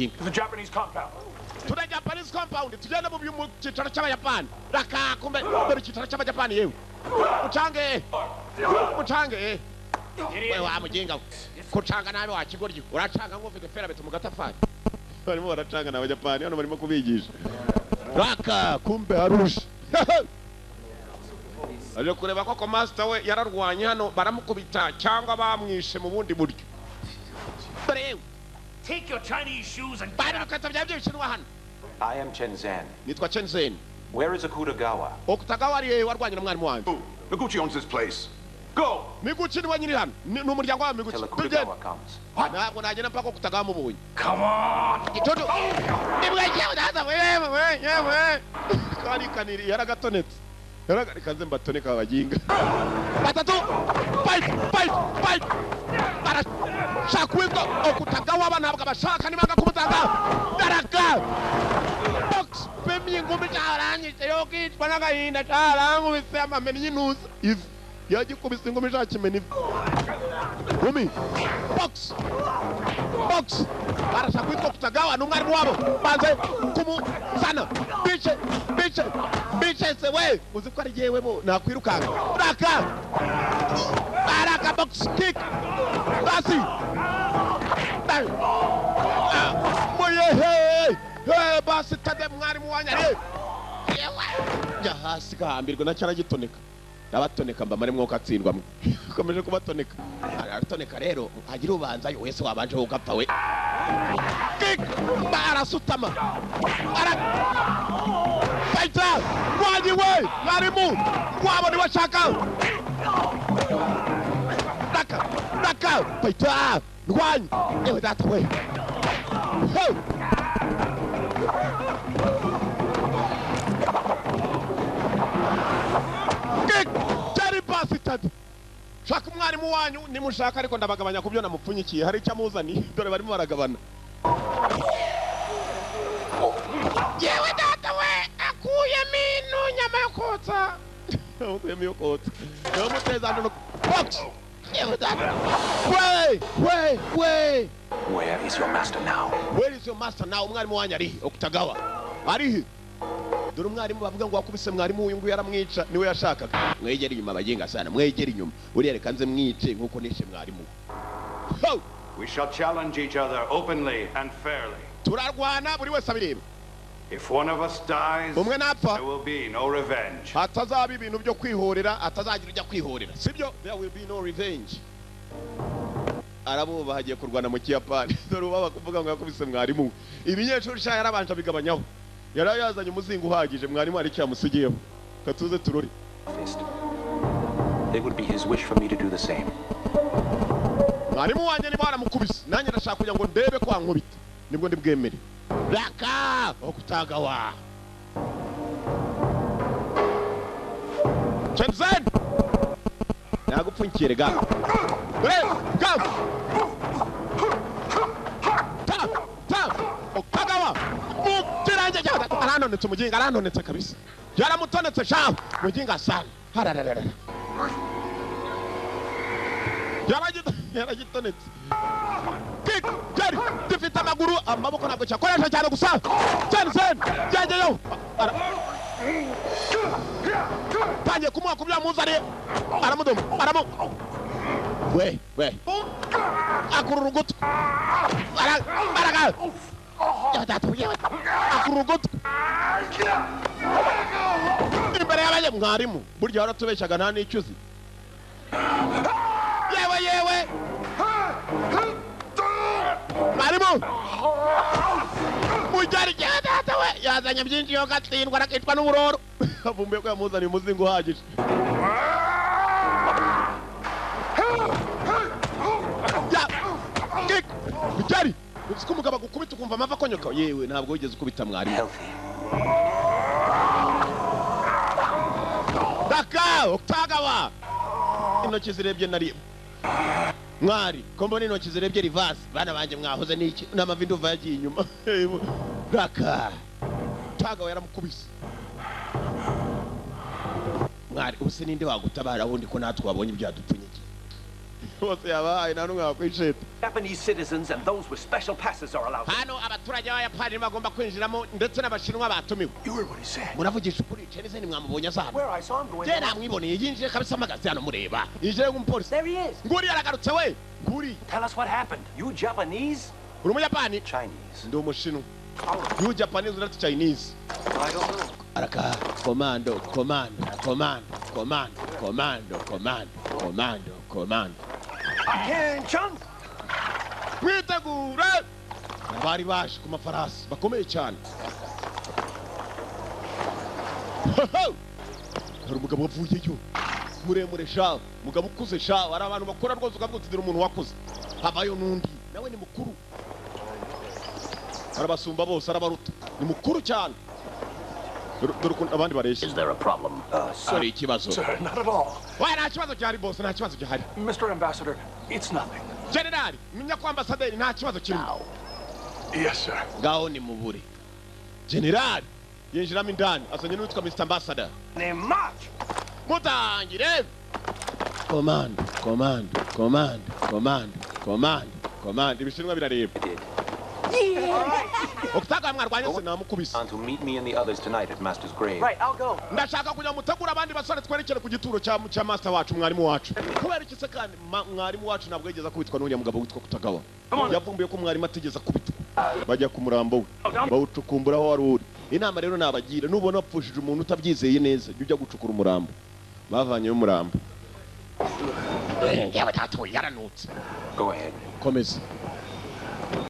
To the Japanese compound. To the Japanese compound, tugende mu cyicaro cy'Abayapani. Raka, kumbe dore icyicaro cy'Abayapani. Yewe, mucange, mucange we, wa muginga we. Kucanga nabi wa kigoryi, uracanga nk'ufite ferabeto mu gatafari. Barimo baracanga n'Abayapani hano, barimo kubigisha. Raka, kumbe harusha aje kureba koko master we yararwanye hano baramukubita cyangwa bamwishe mu bundi buryo. Dore yewe. Take your Chinese shoes and Bari bikweto byawe by'Ibishinwa hano. I am Chen Zhen. Nitwa Chen Zhen. Where is Akutagawa? Okutagawa ari yewe warwanye na mwarimu wanjye. Noguchi owns this place. Go! Miguchi niwe nyiri hano. Ni umuryango wa Miguchi. Till Tugende. Akutagawa comes. Ntabwo nagenda mpaka Okutagawa mubonye. Come on! Gitoto nibwo yewe ndaza, wewe wewe kari kaniri yaragatonetse, yaragarikaze mbatoneka abaginga batatu. Fight, fight, fight! Barashaka uwitwa Okutagawa, aba ntabwo abashaka, nibanga kumutanga. Daraka, box, pemye ingumi, cyarangije yo kwicwa n'agahinda, cyarankubise amamennye intuza ivi, yagikubise ingumi ishaka ivi. Gumi, box, box! Barashaka uwitwa Okutagawa, ni umwarimu wabo, banze kumuzana. Bice, bice, bice se we, uzi ko ari jyewe bo nakwirukanka. Raka, baraka, box, kick, basi. Ah, muyehe. Hey, basi tade mwarimu wanyu ari yewe, jya hasi gahambirwa na cyaragitoneka. Ndabatoneka mbamare mwuka atsindwa mwe. Komeje kubatoneka, aratoneka rero hagira ubanza wese wabanje ugapfa we. Kick, arasutama, ara fighter wanyu we, mwarimu wabo niwe ashaka. Raka, raka, fighter ndwanyi, yewe data we. Ho! Kick! Jerry bastard! Shaka umwarimu wanyu nimushaka, ariko ndabagabanya ku byo namupfunyikiye, hari icyo amuzaniye. Dore barimo baragabana. Yewe data we, akuyemo ino nyama yo kotsa, akuyemo iyo kotsa, yamuteza no box. Yewe data we, we we! Where is your master now? Where is your master now? Umwarimu wanyu arihe? Okutagawa arihe? Dore umwarimu bavuga ngo wakubise mwarimu uyu nguyu aramwica, niwe yashakaga. Mwegere inyuma abagenga sana, mwegere inyuma. Uriya reka nze mwice nkuko nishe mwarimu we. Ho! We shall challenge each other openly and fairly. Turarwana buri wese abireba. If one of us dies, Umwe napfa, there will be no revenge. hatazaba ibintu byo kwihorera, hatazagira ujya kwihorera, sibyo? There will be no revenge. Arabubaha, agiye kurwana mu Kiyapani. Dore ubaba kuvuga ngo yakubise mwarimu we, ibinyeshuri sha yarabanje abigabanyaho, yari yazanye umuzingo uhagije. Mwarimu hari icyo yamusigiyeho, katuze turore. Fist. It would be his wish for me to do the same. Mwarimu wanjye niba waramukubise, nanjye ndashaka kugira ngo ndebe ko wankubita, nibwo ndi bwemere. Raka, Okutagawa, Chen nagupfunyikiye ga. Dore ga, ta ta Okutagawa mu kirange cya aranonetse, umuginga aranonetse kabisa, yaramutonetse sha, muginga sana harararara. Yaragitonetse. Kick, Jerry, gifite amaguru, amaboko ntabwo cyakoresha cyane gusa. Chen Zhen yageyeho, tangiye kumuha ku byo yamuzaniye, aramudoma, aramu we we, akurura ugutwi. Baraga yewe, akurura ugutwi imbere y'abanye. Mwarimu burya waratubeshyaga, nta n'icyo uzi. Yewe yewe, mwarimu mujyari, yewe data we, yazanye byinshi yo gatsindwa, arakicwa n'uburoro. Avumbuye ko yamuzaniye umuzingo uhagije. Ya kick, mujyari, uzi ko umugabo agukubita ukumva amava akonyoka. Yewe, ntabwo wigeze ukubita mwarimu. Healthy. Daka Okutagawa, intoki zirebye nari mwari ko mbona intoki zirebye rivasi. Bana banjye mwahoze n'iki n'amavi, nduva yagiye inyuma. Raka, Tagawa yaramukubise mwari. Ubuse ninde wagutabara wundi ko natwe wabonye ibyadupfunyikiye? Bose yabahaye, nta n'umwe wakwisheta. Japanese citizens and those with special passes are allowed. Hano abaturage b'Abayapani bagomba kwinjiramo, ndetse n'Abashinwa batumiwe. You heard what he said. Muravugisha ukuri, Chenise mwamubonye aza hano? Where I saw him going. Je namwiboneye yinjiye kabisa, amagaze hano mureba, yinjiye nk'umupolisi. There he is. Nguri aragarutse we, nguri. Tell us what happened. You Japanese? Uri Umuyapani? Chinese. Ndi Umushinwa. You Japanese, not Chinese. I don't know. Araka komando, komando, komando, komando, komando, komando, komando, komando. Attention! Mwitegure! Bari baje ku mafarasi bakomeye cyane. Hari umugabo wavuyeyo muremure sha, umugabo ukuze sha. Hari abantu bakora rwose ukavuga uti: "Dore umuntu wakuze." Habayo n'undi nawe ni mukuru, arabasumba bose, arabaruta, ni mukuru cyane. Dore ukuntu abandi bareshya. Is there a problem? Hari ikibazo? Sir, not at all. We, nta kibazo gihari, boss, nta kibazo gihari. Mr. Ambassador, it's nothing. Generali, menya ko ambasaderi, nta kibazo kirimo. Yes, sir. Ngaho ni mubure. Generali yinjiramo indani, azanye n'uwitwa Mr Ambassador. They march! Mutangire! Komando, komando, komando, komando, komando, komando. Ibishinwa birareba. Did. Okutaka mwarwanye se namukubise. On to meet me and the others tonight at Master's grave. Right, I'll go. Ndashaka kujya mutegura abandi basore, twerekere ku gituro cya master wacu, mwarimu wacu. Kubera iki se kandi mwarimu wacu ntabwo yigeze akubitwa n'uriya mugabo witwa Kutagawa? Yavumbuye ko mwarimu atigeze akubitwa. Bajya ku murambo we, bawucukumbura aho wari uri. Inama rero nabagira: nubona wapfushije umuntu utabyizeye neza, jya ujya gucukura umurambo. Bavanyeyo umurambo. Yewe data we, yaranutse. Go ahead. Komeza.